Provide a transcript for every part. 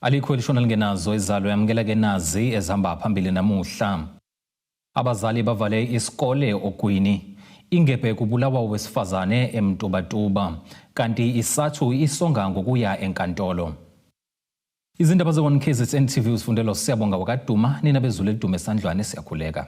Alikho elishona lingenazo izalo yamukeleke nazi ezihamba phambili namuhla. Abazali bavale isikole Ogwini. Ingebhe kubulawa owesifazane eMtubatuba. Kanti iSathu isonga ngokuya enkantolo. Izindaba ze-1 KZN TV uzifundelwa Siyabonga wakaduma nina bezulu elidume esandlwane siyakhuleka.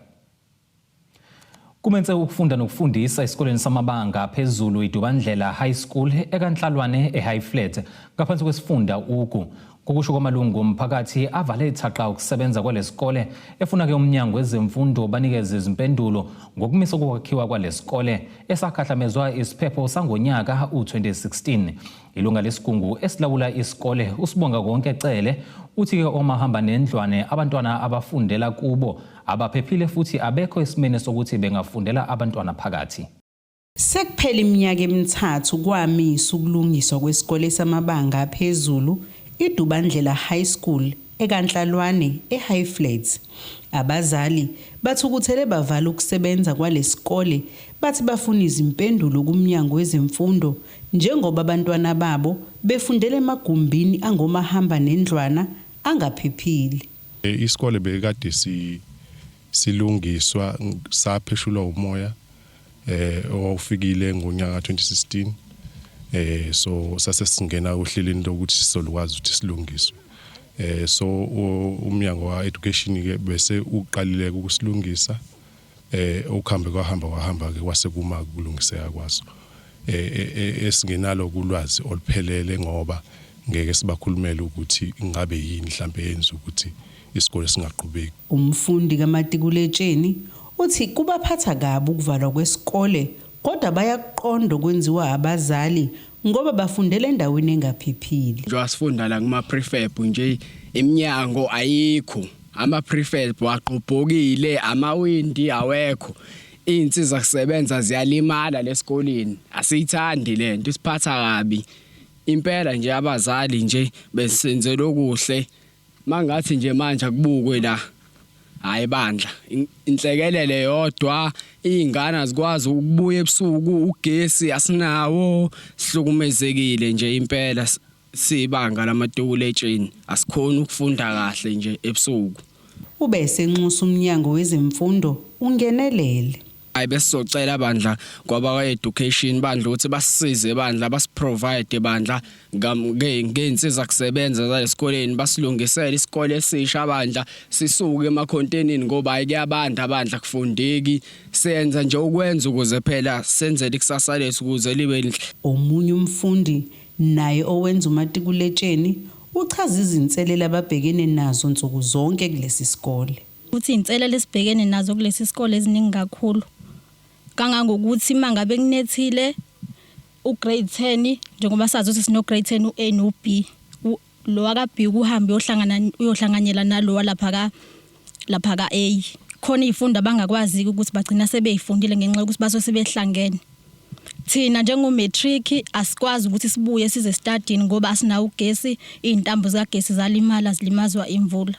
Kumense ukufunda nokufundisa esikoleni samabanga aphezulu iDubandlela High School eKanhlalwane eHigh Flat ngaphansi kwesifunda Ugu. Ngokusho kwamalungu omphakathi avale thaqa ukusebenza kwalesikole efuna ke umnyango wezemfundo banikeze izimpendulo ngokumisa kokwakhiwa kwalesikole esakhahlamezwa isiphepho sangonyaka u-2016. Ilunga lesigungu esilawula isikole uSibonga Konke Cele uthi-ke omahamba nendlwane abantwana abafundela kubo abaphephile futhi abekho esimeni sokuthi bengafundela abantwana phakathi. Sekuphele iminyaka emithathu kwamiswa ukulungiswa kwesikole samabanga aphezulu iDubandlela High School eKanhlalwane eHigh Flats. Abazali bathukuthele bavala ukusebenza kwalesikole bathi bafuna izimpendulo kuMnyango wezeMfundo njengoba abantwana babo befundela emagumbini angomahamba nendlwana angaphephile. Isikole bekade silungiswa sapheshulwa umoya owawufikile ngonyaka 2016 so sase singena ohlelweni lokuthi sizolukwazi ukuthi silungiswe. So umnyango wa education ke bese uqalile ukusilungisa, okuhambe kwahamba kwahamba ke kwase kuma ukulungiseka kwaso, esingenalo kulwazi oluphelele ngoba ngeke sibakhulumele ukuthi ingabe yini mhlambe yenza ukuthi isikole singaqhubeki. Umfundi kamatikuletsheni uthi kubaphatha kabi ukuvalwa kwesikole kodwa bayakuqonda okwenziwa abazali ngoba bafundela endaweni engaphephile. Njengoba sifunda la kuma prefab nje, iminyango ayikho, ama prefab aqobhokile, amawindi awekho, iy'nsiza kusebenza ziyalimala lesikoleni. Asiyithandi lento, isiphatha kabi impela nje. Abazali nje besenzela okuhle, mangathi nje manje akubukwe la. Hayi bandla, inhlekelele yodwa, iy'ngane azikwazi ukubuya ebusuku, ugesi asinawo, sihlukumezekile nje impela. Sibanga lamatikuletsheni asikhoni ukufunda kahle nje ebusuku. Ube esenxusa umnyango wezemfundo ungenelele. Hayi, besizocela bandla kwabakwa-education bandla ukuthi basisize bandla, basiprovide bandla ngey'nsiza kusebenza zalesikoleni, basilungisele isikole esisha bandla, sisuke emakhontenini ngoba hayi kuyabanda bandla, kufundeki. Senza nje ukwenza ukuze phela senzele ikusasa lethu ukuze libe lihle. Omunye umfundi naye owenza umatikuletsheni uchaza izinselelo ababhekene nazo nsuku zonke kulesi sikole. Uthi iy'nselelo esibhekene nazo kulesi sikole eziningi kakhulu, kangangokuthi uma ngabe kunethile u-grade 10, njengoba sazi ukuthi sino-grade 10 u-A no-B, lo waka-B kuhambe uyohlangana uyohlanganyela nalo walapha ka lapha ka-A. Khona iy'fundo abangakwazi ukuthi bagcina sebey'fundile ngenxa yokuthi basuke sebehlangene. Thina njengo-matric asikwazi ukuthi sibuye size esitadini ngoba asinawo ugesi, iy'ntambo zikagesi zalimala zilimazwa imvula.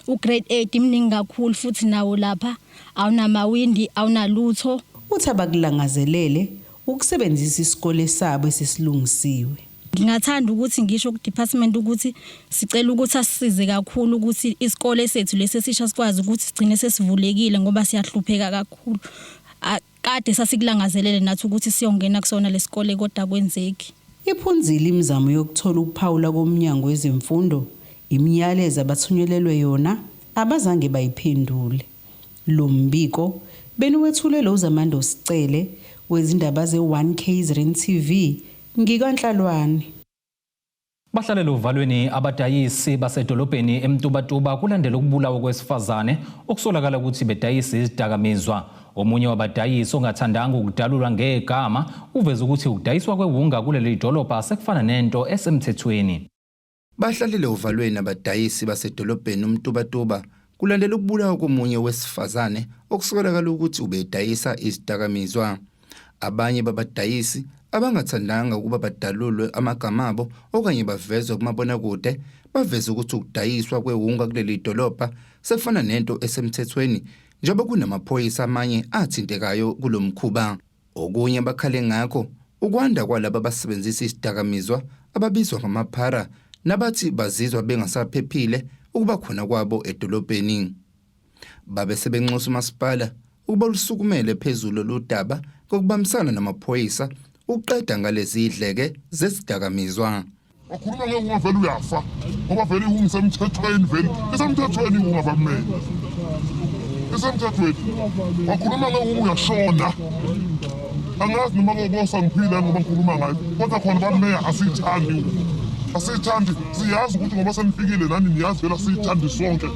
U-grade 8 imningi kakhulu futhi nawo lapha awunamawindi, awunalutho. Uthi abakulangazelele ukusebenzisa isikole sabo esesilungisiwe. Ngingathanda ukuthi ngisho ku-department ukuthi sicela ukuthi asisize kakhulu ukuthi isikole sethu lesi esisha sikwazi ukuthi sigcine sesivulekile ngoba siyahlupheka kakhulu. Kade sasikulangazelele nathi ukuthi siyongena kusona lesikole kodwa akwenzeki. Iphunzile imizamo yokuthola ukuphawula koMnyango wezeMfundo, imiyalezo abathunyelelwe yona abazange bayiphendule. Lo mbiko beniwethulelwe uZamando Sicele wezindaba ze-1 KZN TV ngikaNhlalwane. Bahlalele uvalweni abadayisi basedolobheni eMtubatuba kulandela ukubulawa kwesifazane okusolakala ukuthi bedayisa izidakamizwa. Omunye wabadayisi ongathandanga ukudalulwa ngegama uveze ukuthi ukudayiswa kwewunga kuleli dolobha sekufana nento esemthethweni. Bahlalele uvalweni abadayisi basedolobheni uMtubatuba kulandela ukubulawa komunye wesifazane okusolakala ukuthi ubedayisa izidakamizwa. Abanye babadayisi abangathandanga ukuba badalulwe amagama abo okanye bavezwe kumabonakude baveze ukuthi ukudayiswa kwewunga kuleli dolobha sekufana nento esemthethweni njengoba kunamaphoyisa amanye athintekayo kulo mkhuba. Okunye abakhale ngakho ukwanda kwalaba abasebenzisa isidakamizwa ababizwa ngamaphara. Nabathi bazizwa bengasaphephile ukuba khona kwabo edolobheni. Babe sebenxusa umasipala ukuba lusukumele phezulu lolu daba ngokubambisana namaphoyisa ukuqeda ngalezi idleke zezidakamizwa. Wakhuluma ngeke, ungavele uyafa, ngoba vele ungisemthethweni, vele isemthethweni, ungavameli isemthethweni. Wakhuluma ngeke, uyashona. Angazi noma kokosa ngiphila ngoba ngikhuluma ngayo, kodwa khona bameya, asiyithandi, asiyithandi. Siyazi ukuthi ngoba senifikile nani niyazi vele asiyithandi sonke.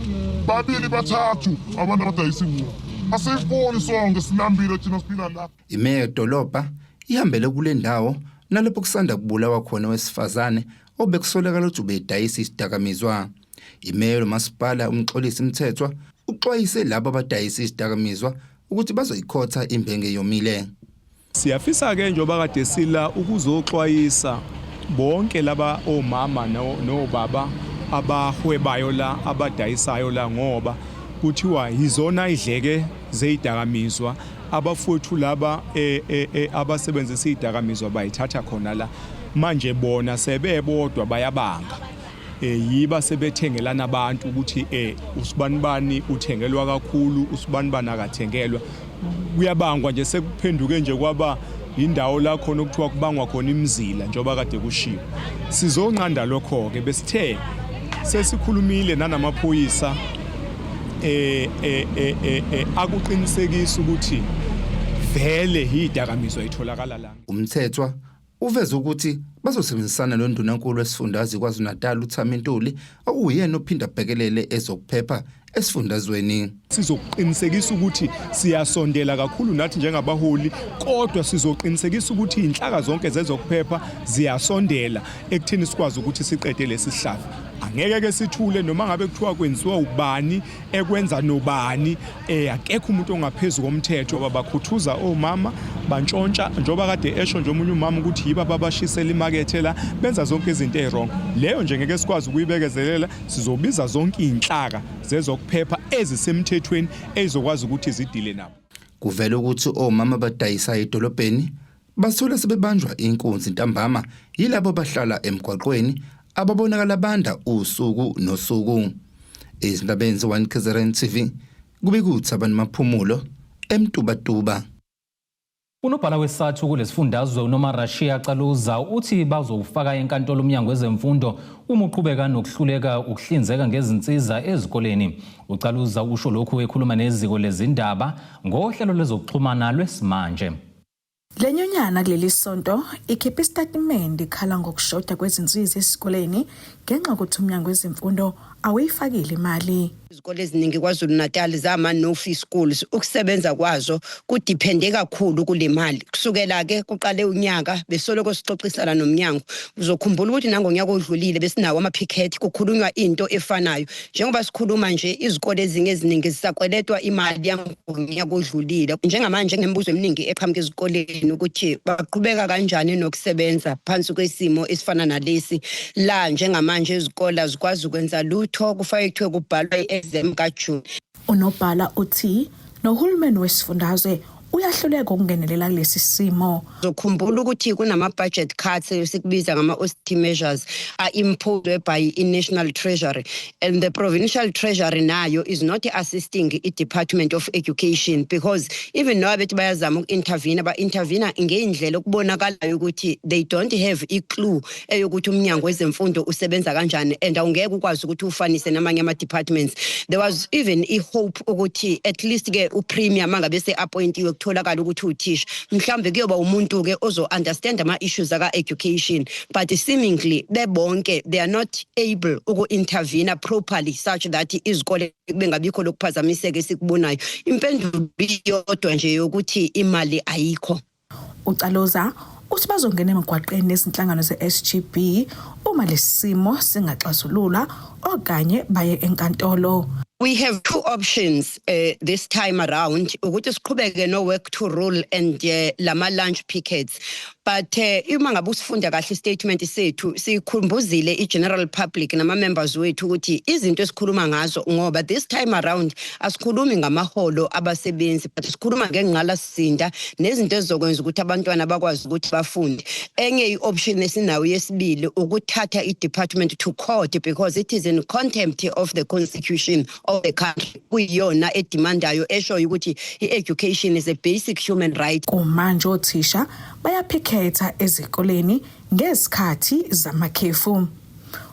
Babili, bathathu abantu abadayisa iwunga, asiyifuni sonke, silambile thina, siphila la. Imeya yedolobha ihambele kule ndawo nalapho kusanda kubulawa khona wesifazane obekusolakala ukuthi ubedayisa isidakamizwa. Imeya lomasipala uMxolisi Mthethwa uxwayise labo abadayisa isidakamizwa ukuthi bazoyikhotha imbenge yomile. Siyafisa ke, njengoba kade sila, ukuzoxwayisa bonke laba omama nobaba abahwebayo la, abadayisayo la, ngoba kuthiwa yizona idleke zeyidakamizwa. Abafowethu laba abasebenzisa izidakamizwa bayithatha khona la. Manje bona sebebodwa bayabanga, yiba sebethengelana abantu ukuthi usibanibani uthengelwa kakhulu, usibanibani akathengelwa. Kuyabangwa nje, sekuphenduke nje kwaba indawo la khona okuthiwa kubangwa khona imizila, njengoba kade kushiwo. Sizonqanda lokho-ke. Besithe sesikhulumile nanamaphoyisa, akuqinisekisa ukuthi vele idakamizwa itholakala la. UMthethwa uveze ukuthi bazosebenzisana noNdunankulu wesifundazwe KwaZulu-Natal uThami Ntuli, okuyena ophinda abhekelele ezokuphepha esifundazweni. Sizoqinisekisa ukuthi siyasondela kakhulu nathi njengabaholi, kodwa sizoqinisekisa ukuthi iy'nhlaka zonke zezokuphepha ziyasondela ekutheni sikwazi ukuthi siqede lesi sihlava. Angeke ke sithule noma ngabe kuthiwa kwenziwa ubani, ekwenza nobani. Akekho umuntu ongaphezu komthetho. Bakhuthuza omama, bantshontsha, njengoba kade esho nje omunye umama ukuthi yiba babashisela imakethe la, benza zonke izinto ezi-wrong. Leyo nje ngeke sikwazi ukuyibekezelela. Sizobiza zonke iy'nhlaka zezokuphepha ezisemthethweni ezizokwazi ukuthi zidile nabo. Kuvela ukuthi omama abadayisa edolobheni bathola sebebanjwa inkunzi ntambama yilabo abahlala emgwaqweni ababonakala banda usuku nosuku. Izindabeni ze-1 KZN TV, kube kuthi abantu Maphumulo eMtubatuba. Unobhala weSATHU kulesifundazwe uNomarashiya Caluza uthi bazowufaka enkantolo umnyango wezemfundo uma uqhubeka nokuhluleka ukuhlinzeka ngezinsiza ezikoleni. UCaluza usho lokhu ekhuluma neziko lezindaba ngohlelo lwezokuxhumana lwesimanje. Le nyunyana kuleli sonto ikhiphe isitatimende ikhala ngokushoda kwezinsiza esikoleni ngenxa yokuthi umnyango wezemfundo awuyifakile imali. Izikole eziningi KwaZulu Natal zama no fee schools, ukusebenza kwazo ku-depende kakhulu kule mali. Kusukela ke kuqale unyaka besoloko sixoxisana nomnyango. Uzokhumbula ukuthi nangonyaka odlulile besinawo ama picket, kukhulunywa into efanayo. Njengoba sikhuluma nje, izikole ezinye eziningi zisakweletwa imali yangonyaka odlulile. Njengamanje kunemibuzo eminingi eqhamuka ezikoleni ukuthi baqhubeka kanjani nokusebenza phansi kwesimo esifana nalesi la. Njengamanje izikole azikwazi ukwenza lutho, kufake kuthiwe kubhalwa i-exam kaJune. Unobhala uthi nohulumeni wesifundazwe uyahluleka ukungenelela kulesi simo. Uzokhumbula ukuthi kunama-budget cuts, esikubiza ngama-austerity measures, a-imposed by i-National Treasury, and the Provincial Treasury nayo is not assisting i-Department of Education, because even noba bethi bayazama uku-intervene, ba-intervene ngey'ndlela okubonakalayo ukuthi they don't have i-clue eyokuthi umnyango wezemfundo usebenza kanjani, and awungeke ukwazi ukuthi ufanise namanye ama-departments. There was even i-hope ukuthi at least ke u-premier mangabe se-appointiwe, kutholakala ukuthi uthisha, mhlawumbe kuyoba umuntu-ke ozo-understand ama-issues aka-education, but seemingly bebonke they are not able uku-intervene properly such that izikole kube ngabikho lokuphazamiseka esikubonayo. Impendulo iyodwa nje yokuthi imali ayikho. UCaloza uthi bazongena emgwaqeni nezinhlangano ze-SGB uma lesi simo singaxazululwa okanye baye enkantolo. We have two options this time around, ukuthi siqhubeke no work to rule and lama lunch pickets. But uma ngabe usifunda kahle istatement sethu, sikhumbuzile i-general public nama-members wethu ukuthi izinto esikhuluma ngazo, ngoba this time around asikhulumi ngamaholo abasebenzi, but sikhuluma ngengqalasizinda nezinto ezizokwenza ukuthi abantwana bakwazi ukuthi bafunde. Enye i-option esinayo yesibili ukuthatha i-department to court, because it is in contempt of the constitution of the country, kuyiyona edemandayo, eshoyo ukuthi i-education is a basic human right. Kumanje othisha bayaphikhetha ezikoleni ngezikhathi zamakhefu.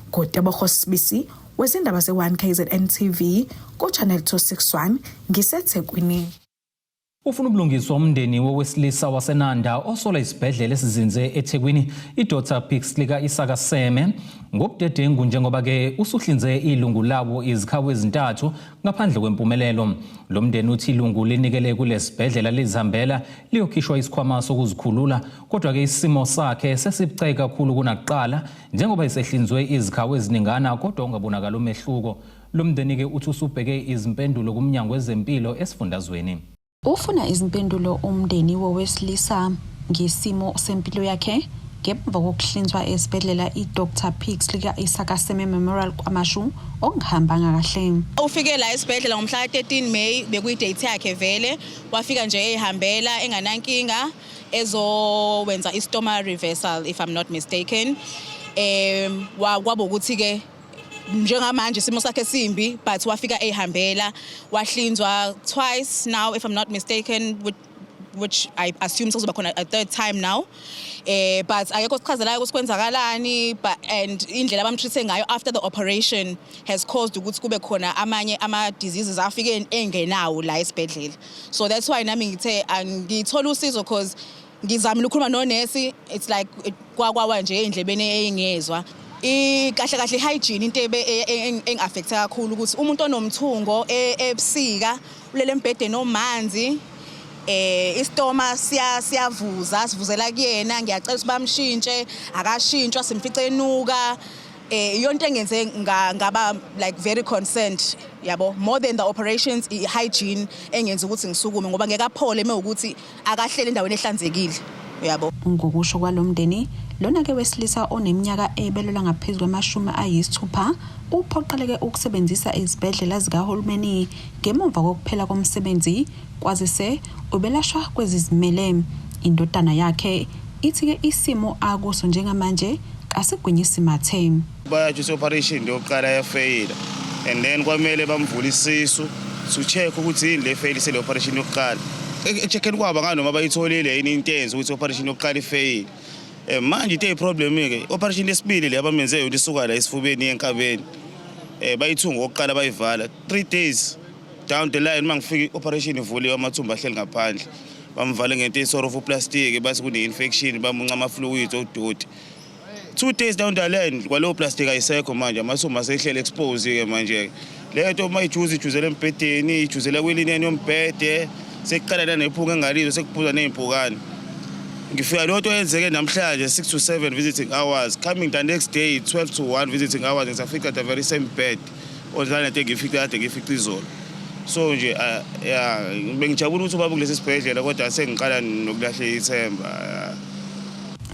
Ngotebogo Sibisi wezindaba ze-1 KZN TV ku-Channel 261, ngiseThekwini. Ufuna ubulungiswa umndeni wowesilisa waseNanda osola isibhedlela esizinze eThekwini iDr Pixley ka-Isaka Seme ngobudedengu, njengoba-ke usuhlinze ilungu lawo izikhawu ezintathu ngaphandle kwempumelelo. Lo mndeni uthi ilungu linikele kulesibhedlela lizihambela liyokhishwa isikhwama sokuzikhulula, kodwa-ke isimo sakhe sesibucayi kakhulu kunakuqala, njengoba isehlinzwe izikhawu eziningana kodwa ungabonakali umehluko. Lo mndeni-ke uthi usubheke izimpendulo kumnyango wezempilo esifundazweni. Ufuna izimpendulo umndeni wowesilisa ngesimo sempilo yakhe ngemva kokuhlinzwa esibhedlela i-Dr Pixley ka-Isaka Seme Memorial KwaMashu okungahambanga kahle. Ufike la esibhedlela ngomhla ka-13 May, bekuyi-date yakhe vele. Wafika nje eyihambela enganankinga, ezowenza i-stoma reversal, if I'm not mistaken. Kwaba ukuthi-ke njengamanje isimo sakhe simbi, but wafika eyihambela, wahlinzwa twice now, if I'm not mistaken, which I assume sekuzoba khona a third time now. But akekho sichazelayo ukuthi kwenzakalani, but and indlela abamtreat ngayo after the operation has caused ukuthi kube khona amanye ama diseases afike engenawo la esibhedlela. So that's why nami ngithe angithola usizo, cause ngizamile ukukhuluma nonesi, it's like kwakwawa nje endlebeni engezwa. Kahle kahle hygiene into ebe engi-affecta kakhulu, ukuthi umuntu onomthungo ebusika ulele embhedeni omanzi, istoma siyavuza, sivuzela kuyena. Ngiyacela ukuthi bamshintshe, akashintshwa, simfice enuka. Iyonto engenze ngaba like very concerned, yabo, more than the operations, i-hygiene engenza ukuthi ngisukume, ngoba ngeke aphole mewukuthi akahlele endaweni ehlanzekile, uyabo. Ngokusho kwalo mndeni, lona-ke wesilisa oneminyaka ebelelwa ngaphezu kwama-60 uphoqeleke ukusebenzisa izibhedlela zikahulumeni ngemuva kokuphela komsebenzi, kwazise ubelashwa kwezizimele. Indodana yakhe ithi-ke isimo akuso njengamanje kasigwinyisi mathe. Bayatsho i-operation yokuqala yafeyila, and then kwamele bamvule isisu to check ukuthi yini le feyilise le operation yokuqala. E-checkeni kwabo nganoma bayitholile yini into eyenza ukuthi i-operation yokuqala ifeyile. Manje into eyi-problem-ke, i-operation yesibili le abamenze yona isuka la esifubeni yenkabeni. Bayithunga okokuqala, bayivala 3 days down the line, uma ngifika i-operation ivuliwe, amathumba ahleli ngaphandle. Bamvale ngento eyisort of uplastic, bathi kune-infection, bamunca ama-fluids odoti. 2 days down the line, kwaleyo plastic ayisekho manje, amathumba asehlele expose-ke manje. Le nto uma ijuza, ijuzela embhedeni, ijuzela kwilineni yombhede, sekuqala nanephunga engalizwa, sekuphuza ney'mpukane. Ngifika leyo nto yenzeke namhlanje 6 to 7 visiting hours, coming the next day 12 to 1 visiting hours, ngisafika the very same bed odlala nento engiyifice kade ngiyifice izolo. So nje ya, bengijabula ukuthi ubaba kulesi sibhedlela, kodwa sengiqala nokulahle ithemba.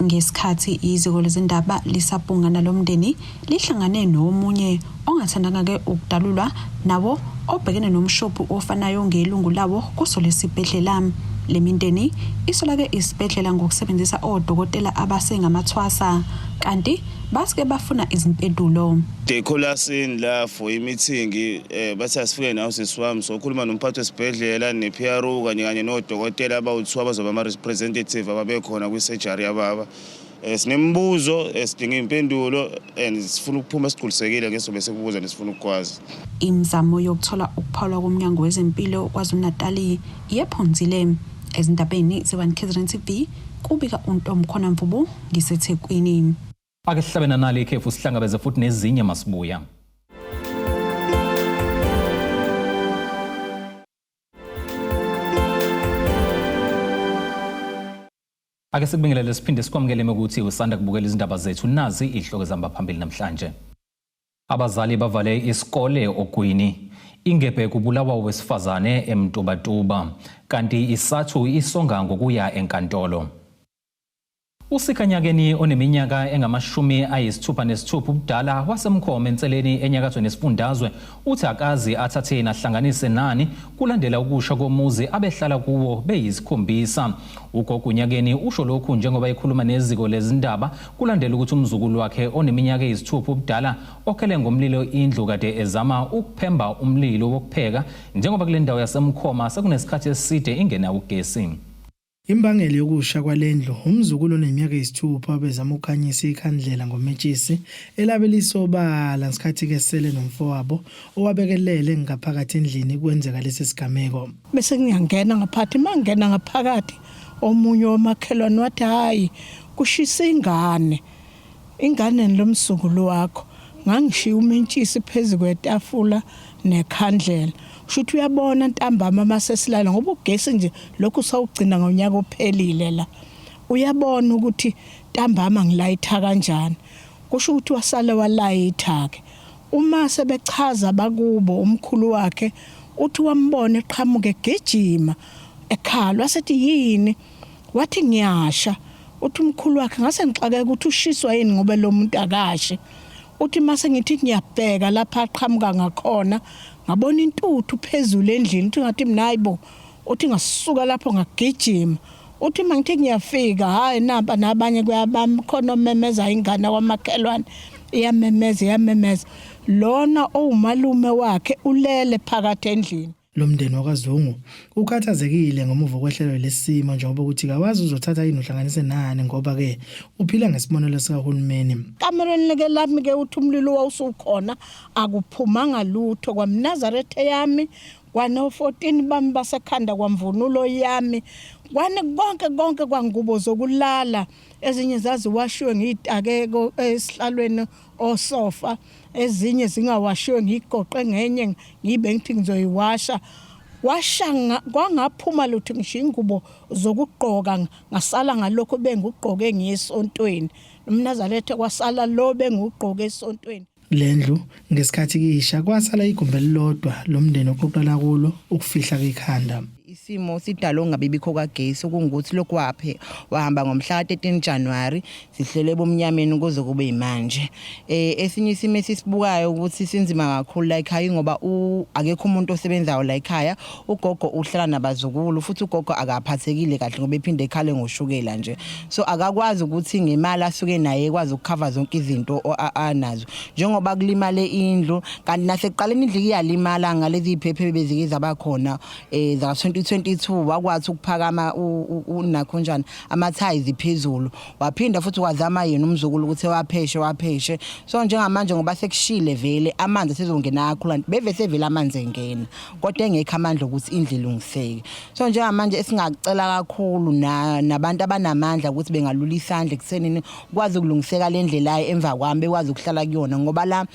Ngesikhathi iziko lezindaba lisabhunga nalomndeni, lihlangane nomunye ongathandanga-ke ukudalulwa, nawo obhekene nomshophi ofanayo ngelungu lawo kuso lesibhedlela. Le mindeni isola-ke isibhedlela ngokusebenzisa odokotela abasengamathwasa, kanti basuke bafuna izimpendulo. They call us in la for i-meeting, bathi asifike nawo sisi wami, sokhuluma nomphathi wesibhedlela ne-PRO kanye nodokotela abawu-2 abazoba ama-representative ababekhona kwi-surgery yababa. Sinemibuzo, sidinga iy'mpendulo and sifuna ukuphuma sigculisekile ngesobe sikubuza nesifuna ukukwazi. Imizamo yokuthola ukuphawula komnyango wezempilo KwaZulu-Natali iyephunzile. Ezindabeni ze-1 KZN TV, kubika uNtomkhona Mvubu, ngiseThekwini. Ake sihlabe nanali ikhefu, sihlangabeze futhi nezinye masibuya. Ake sikubingelele siphinde sikwamukele ukuthi usanda kubukela izindaba zethu. Nazi izihloko ezihamba phambili namhlanje. Abazali bavale isikole Ogwini. Ingebhe kubulawa wesifazane eMtubatuba. Kanti iSADTU isonga ngokuya enkantolo. USikhanyakeni oneminyaka engu-66 ubudala waseMkhoma eNseleni enyakatho nesifundazwe uthi akazi athatheni ahlanganise nani kulandela ukusha komuzi abehlala kuwo beyisikhombisa. Ugogo uNyakeni usho lokhu njengoba ekhuluma neziko lezindaba kulandela ukuthi umzukulu wakhe oneminyaka eyisithupha ubudala okhele ngomlilo indlu kade ezama ukuphemba umlilo wokupheka njengoba kule ndawo yaseMkhoma sekunesikhathi eside ingenawo ugesi. Imbangela yokusha kwale ndlu umzukulu oneminyaka eyisithupha obezama ukukhanyisa ikhandlela ngometshisi elabe lisobala ngesikhathi kesele nomfowabo owabekelele ngaphakathi endlini kwenzeka lesi sigameko. Bese ngiyangena ngaphakathi, uma ngingena ngaphakathi omunye womakhelwane wathi hhayi kushisa ingane. Ingane lomzukulu wakho ngangishiya umentshisi phezu kwetafula nekhandlela. Kusho ukuthi uyabona ntambama uma sesilala ngoba ugesi nje lokhu sawugcina ngonyaka ophelile la. Uyabona ukuthi ntambama ngilayitha kanjani. Kusho ukuthi wasale walayitha-ke. Uma sebechaza abakubo umkhulu wakhe uthi wambona eqhamuka egijima ekhala wasethi yini? Wathi ngiyasha. Uthi umkhulu wakhe ngase ngixakeka ukuthi ushiswa yini ngoba lo muntu akashi. Uthi mase ngithi ngiyabheka lapha aqhamuka ngakhona ngabona intuthu phezulu endlini uthi ngathi mina hayibo uthi ngasuka lapho ngagijima. Uthi uma ngithi ngiyafika hhayi nampa nabanye kuyabami khona omemeza ingane kwamakhelwane iyamemeza iyamemeza lona owumalume wakhe ulele phakathi endlini. Lo mndeni wakwaZungu ukhathazekile ngemuva kwehlelo lesimo njengoba ukuthi kawazi uzothatha yini uhlanganise nani ngoba-ke uphila ngesibonelo sikahulumeni. Kamerweni ke lami ke uthi umlilo wawusukhona akuphumanga lutho kwamNazaretha yami kwano-14 bami basekhanda kwamvunulo yami kwane konke konke kwangubo zokulala ezinye zaziwashiwe ngiyitake esihlalweni osofa ezinye zingawashiwe ngiyigoqe ngenye ngibe ngithi ngizoyiwasha washa kwangaphuma lutho ngisho ingubo zokugqoka ngasala ngalokho bengugqoke ngiye esontweni umnazaretha kwasala lo bengugqoke esontweni. Le ndlu ngesikhathi kisha kwasala igumbi elilodwa lomndeni oqoqela kulo ukufihla ikhanda. Isimo sidalwe ukungabibikho kagesi okungukuthi lokhu waphe wahamba ngomhla ka-13 January sihlele ebumnyameni kuze kube yimanje. Eh esinye isimo esisibukayo ukuthi sinzima kakhulu la ekhaya ngoba akekho umuntu osebenzayo la ekhaya ugogo uhlala nabazukulu futhi ugogo akaphathekile kahle ngoba ephinde ekhale ngoshukela nje so akakwazi ukuthi ngemali asuke naye ekwazi ukukhava zonke izinto anazo njengoba kulimale indlu kanti nasekuqaleni indlu iyalimala ngalezi ziphephe bezike zabakhona eh zaka 2022 wakwazi ukuphakama unakho njani amathayizi phezulu waphinda futhi wazama yena umzukulu ukuthi wapheshe wapheshe so njengamanje ngoba sekushile vele amanzi asezongena kakhulu beve sevele amanzi engena kodwa engekho amandla ukuthi indlu ilungiseke so njengamanje esingacela kakhulu nabantu abanamandla ukuthi bengalula isandla ekuthenini kwazi ukulungiseka le ndlela emva kwami bekwazi ukuhlala kuyona ngoba la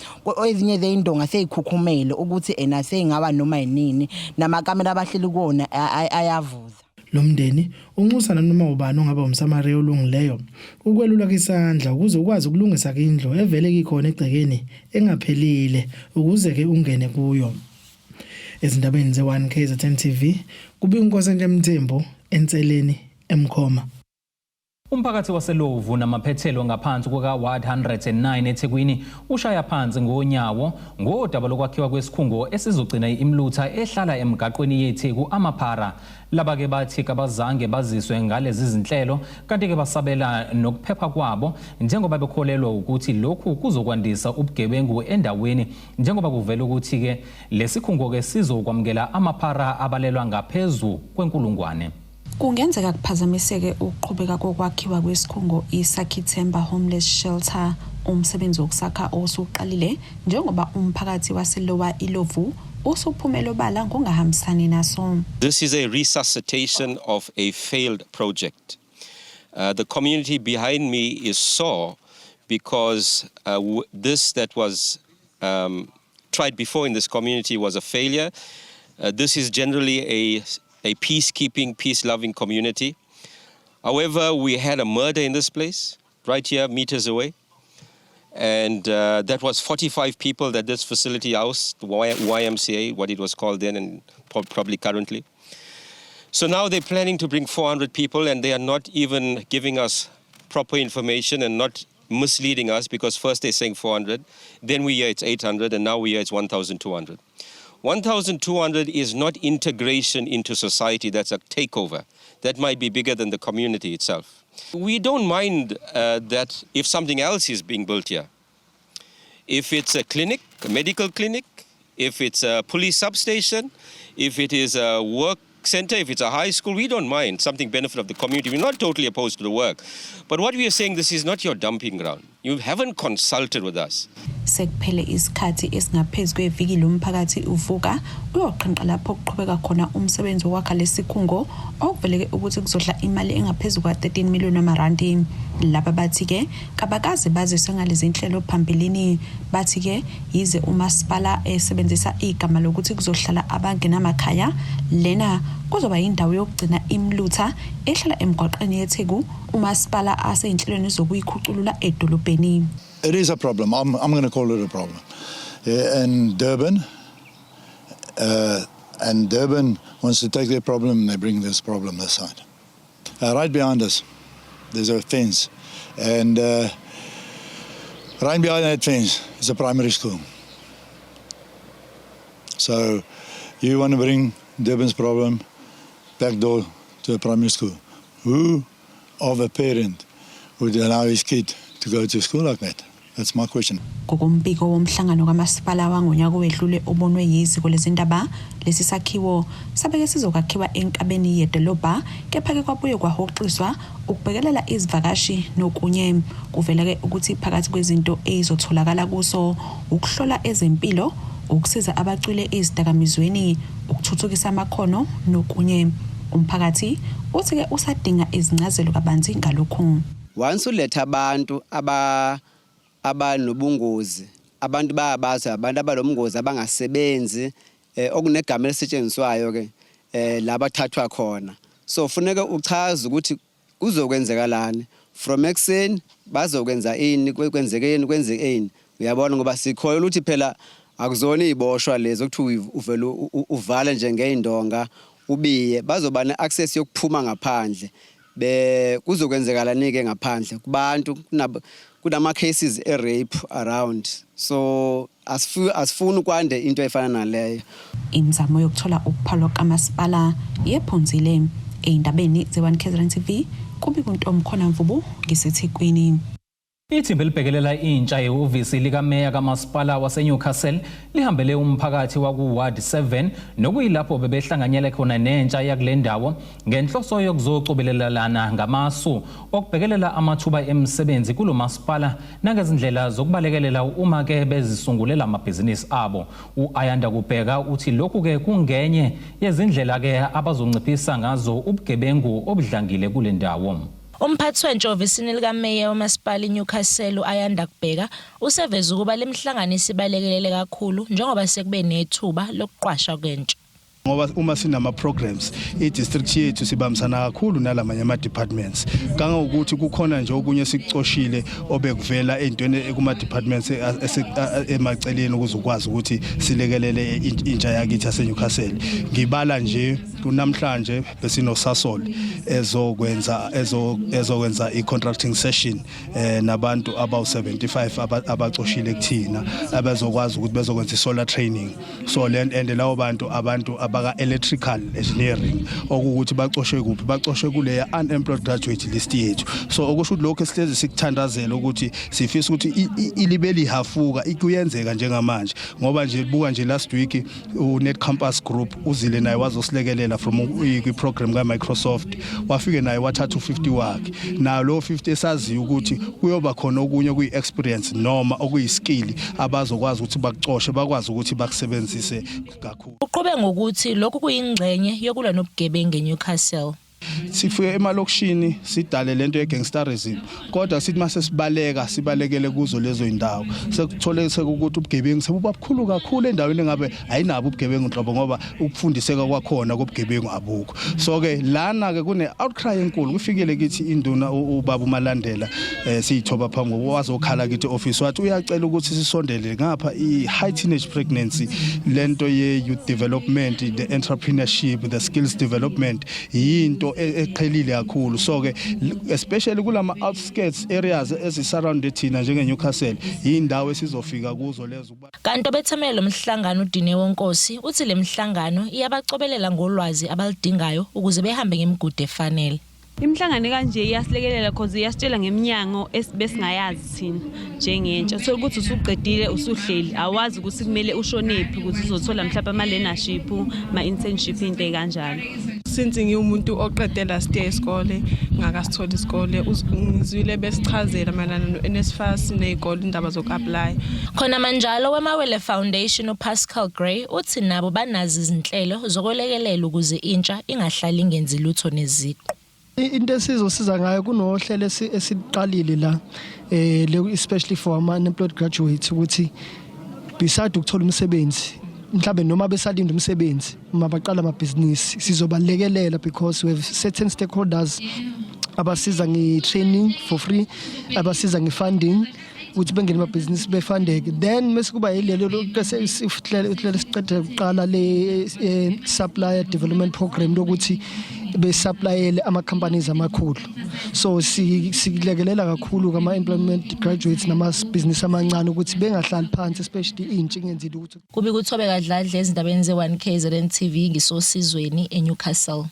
ezinye zeyindonga seyikhukhumele ukuthi ena seyingaba noma yinini namakamera abahleli kuwona ayavuza. Lo mndeni unxusa nanoma ubani ongaba umSamariya olungileyo ukwelula isandla ukuze ukwazi ukulungisa indlu evele ikhona egcekeni engaphelile ukuze-ke ungene kuyo. Ezindabeni ze-1 KZN TV kubika uNkosenhle Mthembu eNseleni eMkhoma. Umphakathi waseLovu namaphethelo ngaphansi kuka-Ward 109 eThekwini ushaya phansi ngonyawo ngodaba lokwakhiwa kwesikhungo esizogcina imilutha ehlala emgaqweni yeTheku amaphara. Laba-ke bathi kabazange baziswe ngalezi zinhlelo kanti-ke basabela nokuphepha kwabo njengoba bekholelwa ukuthi lokhu kuzokwandisa ubugebengu endaweni njengoba kuvela ukuthi-ke lesikhungo-ke sizokwamukela amaphara abalelwa ngaphezu kwenkulungwane. Kungenzeka kuphazamiseke ukuqhubeka kokwakhiwa kwesikhungo iSakhithemba Homeless Shelter umsebenzi wokusakha osuqalile njengoba umphakathi waseLower Ilovu usuphumela obala ngokungahambisani naso. This is a resuscitation of a failed project. The community behind me is sore because this that was tried before in this community was a failure. This is generally a peacekeeping, peace-loving community. However, we had a murder in this place, right here, meters away. And that was 45 people that this facility housed, the YMCA, what it was called then and probably currently. So now they're planning to bring 400 people and they are not even giving us proper information and not misleading us, because first they're saying 400, then we hear it's 800, and now we hear it's 1,200. 1,200 is not integration into society, that's a takeover. That might be bigger than the community itself. We don't mind that if something else is being built here. If it's a clinic, a medical clinic, if it's a police substation, if it is a work center, if it's a high school, we don't mind something benefit of the community. We're not totally opposed to the work. But what we are saying, this is not your dumping ground. You haven't consulted with us. Sekuphele isikhathi esingaphezu kweviki lo mphakathi uvuka uyoqhinqa lapho kuqhubeka khona umsebenzi wokwakha lesikhungo okuveleke ukuthi kuzodla imali engaphezu kwa-13 million wamarandi. Laba bathi-ke kabakaze baziswe ngalezi nhlelo phambilini. Bathi-ke yize umasipala esebenzisa igama lokuthi kuzohlala abangenamakhaya, lena kuzoba yindawo yokugcina imilutha ehlala emgwaqeni yeTheku umasipala aseyinhlelweni zokuyikhuculula edolobheni. It is a problem. I'm going to call it a problem. In Durban, and Durban wants to take their problem and they bring this problem this side. Right behind us, there's a fence. And right behind that fence is a primary school. So you want to bring Durban's problem back door to a primary school. Who of a parent would allow his kid to go to school like that? That's my question. Ngokombiko womhlangano kamasipala wangonyaka owedlule obonwe yiziko lezindaba, lesi sakhiwo sabeke sizokwakhiwa enkabeni yedolobha, kepha-ke kwabuye kwahoxiswa ukubhekelela izivakashi nokunye. Kuvela-ke ukuthi phakathi kwezinto ezizotholakala kuso ukuhlola ezempilo, ukusiza abacwile ezidakamizweni, ukuthuthukisa amakhono nokunye. Umphakathi uthi-ke usadinga izincazelo kabanzi ngalokhu. Once uletha abantu abanobungozi, abantu bayabazi abantu abalobungozi abangasebenzi, okunegama elisetshenziswayo ke labathathwa khona, so funeka uchaze ukuthi kuzokwenzekalani from ekuseni, bazokwenza ini, kwenzekeni, kwenzekeni, uyabona, ngoba sikholwa ukuthi phela akuzona iziboshwa lezi okuthiwa uvele uvale nje ngeyindonga ubiye, bazoba ne-access yokuphuma ngaphandle, be kuzokwenzekalani ke ngaphandle kubantu, kunama cases e rape around, so asifuni kwande into efana naleyo. Imizamo yokuthola ukuphalwa kamasipala yephunzile. Ey'ndabeni ze-1 KZN TV, kubika uNtomkhona Mvubu ngiseThekwini. Ithimba elibhekelela intsha ehhovisi likameya kamasipala waseNewcastle lihambele umphakathi waku-Ward 7, nokuyilapho bebehlanganyele khona nentsha yakule ndawo ngenhloso yokuzocobelelana ngamasu okubhekelela amathuba emisebenzi kulo masipala nangezindlela zokubalekelela uma ke bezisungulela amabhizinisi abo. U-Ayanda Kubheka uthi lokhu-ke kungenye yezindlela-ke abazonciphisa ngazo ubugebengu obudlangile kule ndawo. Umphathi wentsha ehhovisini likameya wamasipala iNewcastle, u-Ayanda Kubheka, useveze ukuba le mihlangano isibalekelele kakhulu njengoba sekube nethuba lokuqwasha kwentsha. Ngoba uma sinama programs, i-district yethu sibambisana kakhulu nalamanye ama departments, kangangokuthi kukhona nje okunye sikucoshile obekuvela ey'ntweni kuma departments emaceleni ukuze ukwazi ukuthi silekelele intsha yakithi yaseNewcastle. Ngibala nje kunamhlanje besino Sasol ezokwenza i-contracting session nabantu abawu-75 abacoshile kuthina abezokwazi ukuthi bezokwenza i-solar training. So le and lawo bantu, abantu abaka electrical engineering, okuwukuthi bacoshwe kuphi? Bacoshwe kuleya unemployed graduate list yethu. So okusho ukuthi lokho esihlezi sikuthandazela ukuthi sifisa ukuthi ilibe lihafuka kuyenzeka njengamanje, ngoba nje buka nje last week uNet Campus Group uzile naye wazosilekelela from kwi-program ka-Microsoft, wafike naye wathatha u-50 wakhe. Nayo lo 50 esaziyo ukuthi kuyoba khona okunye okuyi-experience noma okuyi-skill abazokwazi ukuthi bakucoshe, bakwazi ukuthi bakusebenzise kakhulu. Uqhube ngokuthi lokhu kuyingxenye yokulwa nobugebengu eNewcastle. Sifike emalokishini sidale lento ye-gangsterism, kodwa sithi mase sibaleka sibalekele kuzo lezo indawo, sekuthole sekukuthi ubugebengu sebuba bukhulu kakhulu endaweni engabe ayinabo ubugebengu nhlobo, ngoba ukufundiseka kwakhona kobugebengu abukho. So ke lana ke kune outcry enkulu. Kufikile kithi induna ubaba uMalandela, siyithoba phambi wazokhala kithi office, wathi uyacela ukuthi sisondele ngapha i high teenage pregnancy, lento ye youth development, the entrepreneurship, the skills development, yinto eqhelile kakhulu. So ke especially kulama outskirts areas ezi-surround thina njenge-Newcastle, yindawo esizofika kuzo lezo. Kanti obethamele lo mhlangano uDineo Nkosi uthi le mihlangano iyabacobelela ngolwazi abaludingayo ukuze behambe ngemigudu efanele. Imihlangano kanje iyasilekelela cause iyasitshela ngeminyango ebesingayazi thina njengentsha. Uthola ukuthi usuqedile, usuhleli, awazi ukuthi kumele ushonephi ukuthi uzothola mhlawumbe ama-learnership, ma-internship, into ey'kanjalo. Since ngiwumuntu oqede last year isikole, ngakasithola isikole, ngizwile besichazela mayelana no-NSFAS ney'kole, indaba zoku-apply. Khona manjalo wemawele Foundation uPascal Gray uthi nabo banazo izinhlelo zokwelekelela ukuze intsha ingahlali ingenzi lutho neziqu. Into esizosiza ngayo, kunohlelo esiqalile la especially for ama unemployed graduates, ukuthi beside ukuthola umsebenzi, mhlambe noma besalinda umsebenzi, uma baqala amabhizinisi sizobalekelela, because we have certain stakeholders abasiza nge-training for free, abasiza nge-funding ukuthi bengene emabhizinisi, befundeke. Then mase kuba yilelo bese sihlelo siqede kuqala le supplier development program lokuthi besupplyele ama companies amakhulu. So silekelela kakhulu kama employment graduates nama business amancane ukuthi bengahlali phansi, especially intsha ingenzile ukuthi. Kubi kuThobeka Dladla ezindabeni ze-1 KZN TV, ngisosizweni eNewcastle.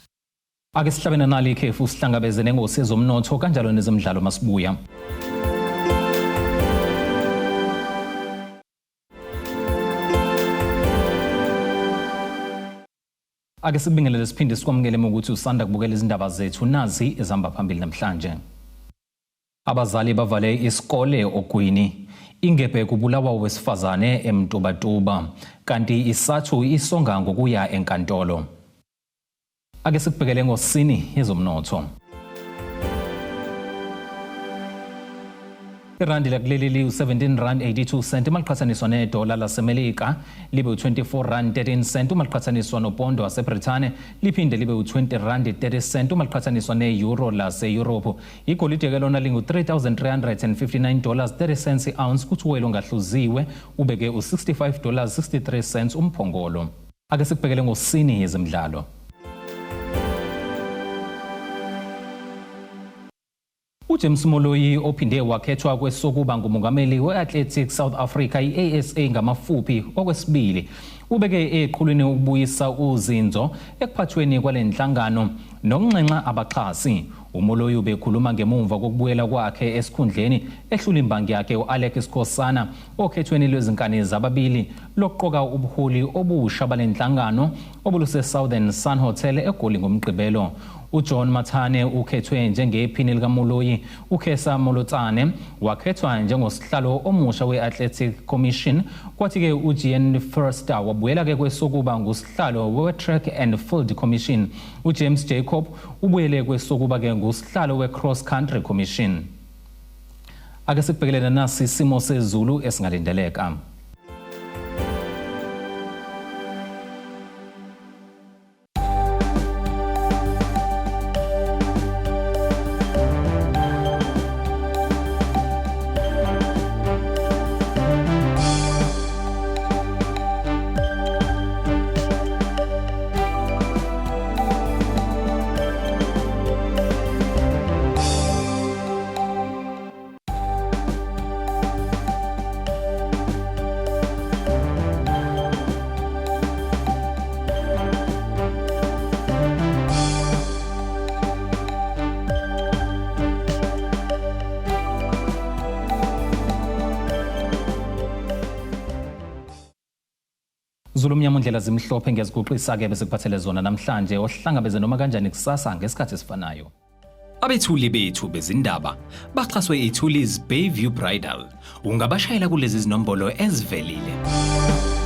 Ake sihlabene nali ikhefu, sihlangabeze nengosi yezomnotho kanjalo nezemidlalo masibuya. Ake sikubingelele siphinde sikwamukele ukuthi usanda kubukela izindaba zethu, nazi ezihamba phambili namhlanje. Abazali bavale isikole Ogwini. Ingebhe kubulawa wesifazane eMtubatuba, kanti iSathu isonga ngokuya enkantolo. Ake sikubhekele ngosini yezomnotho. Irandi lakuleli liwu-17 rand 82 cent uma liqhathaniswa nedola laseMelika, libe u-24 rand 13 cent uma liqhathaniswa nopondo waseBrithani, liphinde libe u-20 rand 30 cent uma liqhathaniswa ne-euro lase-Europe. Igolide-ke lona lingu-3359 dollars 30 cents i-ounce, kuthi uwelo ongahluziwe ubeke u-65 dollars 63 cents umphongolo. Ake sikubhekele ngosini yezemidlalo. UJames Moloi, ophinde wakhethwa kwesokuba ngumongameli we-Athletics South Africa, i-ASA ngamafuphi, okwesibili, ubeke eqhulwini ukubuyisa uzinzo ekuphathweni kwale nhlangano nokunxenxa abaxhasi. UMoloi ubekhuluma ngemumva kokubuyela kwakhe esikhundleni ehlula imbangi yakhe u-Alex Skhosana okhethweni lwezinkani zababili lokuqoka ubuholi obusha bale nhlangano obuluse-Southern Sun Hotel eGoli ngoMgqibelo. UJohn Mathane ukhethwe njengephini likaMoloi, uKhesa Molotsane wakhethwa njengosihlalo omusha we-Athletic Commission, kwathi-ke uGN Verster wabuyela-ke kwesokuba ngusihlalo we-Track and Field Commission. UJames Jacob ubuyele kwesokuba-ke ngusihlalo we-Cross Country Commission. Ake sikubhekelele nasi isimo sezulu esingalindeleka. Zulu mnyama, ndlela zimhlophe, ngiyaziguqisa-ke besikuphathele zona namhlanje. Ohlangabeze noma kanjani kusasa ngesikhathi esifanayo. Abethuli bethu bezindaba baxhaswe iThulis Bayview Bridal. Ungabashayela kulezi zinombolo ezivelile.